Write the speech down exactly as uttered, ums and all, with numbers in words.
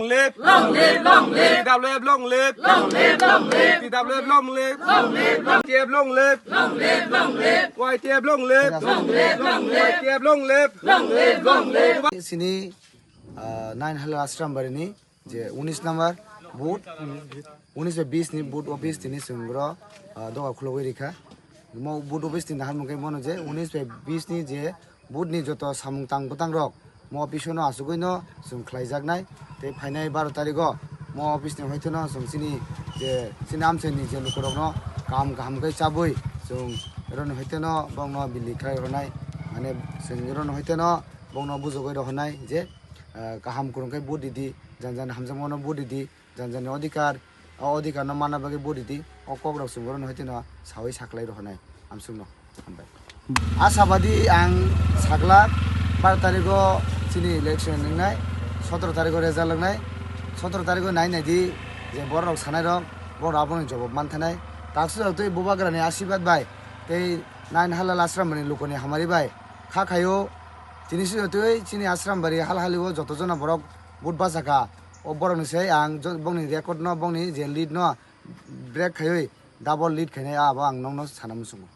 Long live! Long live! Long live! T W F long live! Long live! Long live! T W F long live! Long live! Long live! T F long live! Long live! Long live! Y T F long live! Long live! Long live! Y T F long live! Long live! Long live! Sini, ah, nine Halal Ashram Bari ni je unis number booth, unis bai bis ni booth office tini chwng boro, ah, doga khulogwi rikha. Mo booth office tini naharmung khe bono je unis bai bis ni je booth ni joto samung tang bwtang rok mo office no asugwi no chwng khlaijaknai. Tei phainai baro tarikh o mo office ni hoite no chwng chini je chini amchai ni je lukurok no kaham kaham khe chabwi chwng roni hoite no bongno bili khlai rwnai, mane chwng roni hoite no bongno bujogwi rohornai je, ah, kaham kwrwng khe vote ridi, jani jani hamjakmano vote ridi, jani jani odhikar, o odhikar no manna bagwi vote ridi, o kok rok chwng borok no hoite no sawi saklai rohornai amsuk no. Hambai. Asabadi ang saklak bar tarikh o chini election wngnai, sotoro tarikh o result wngnai, sotoro tarikh o nai nai di je borok rok sanai rok, borok rok aboni jawab man thanai. Taksu rok tei bubagra ni asirwad bai tei nine Halal Ashram ni luku ni hamari bai kha khaio. Tini swi twi chini Ashram Bari hal hali o joto jona borok vote bachakha. O borok ni sai ang jo-, bongni record no, bongni je lead no break khaiwi double lead khainai abo ang nokno sana muchungo.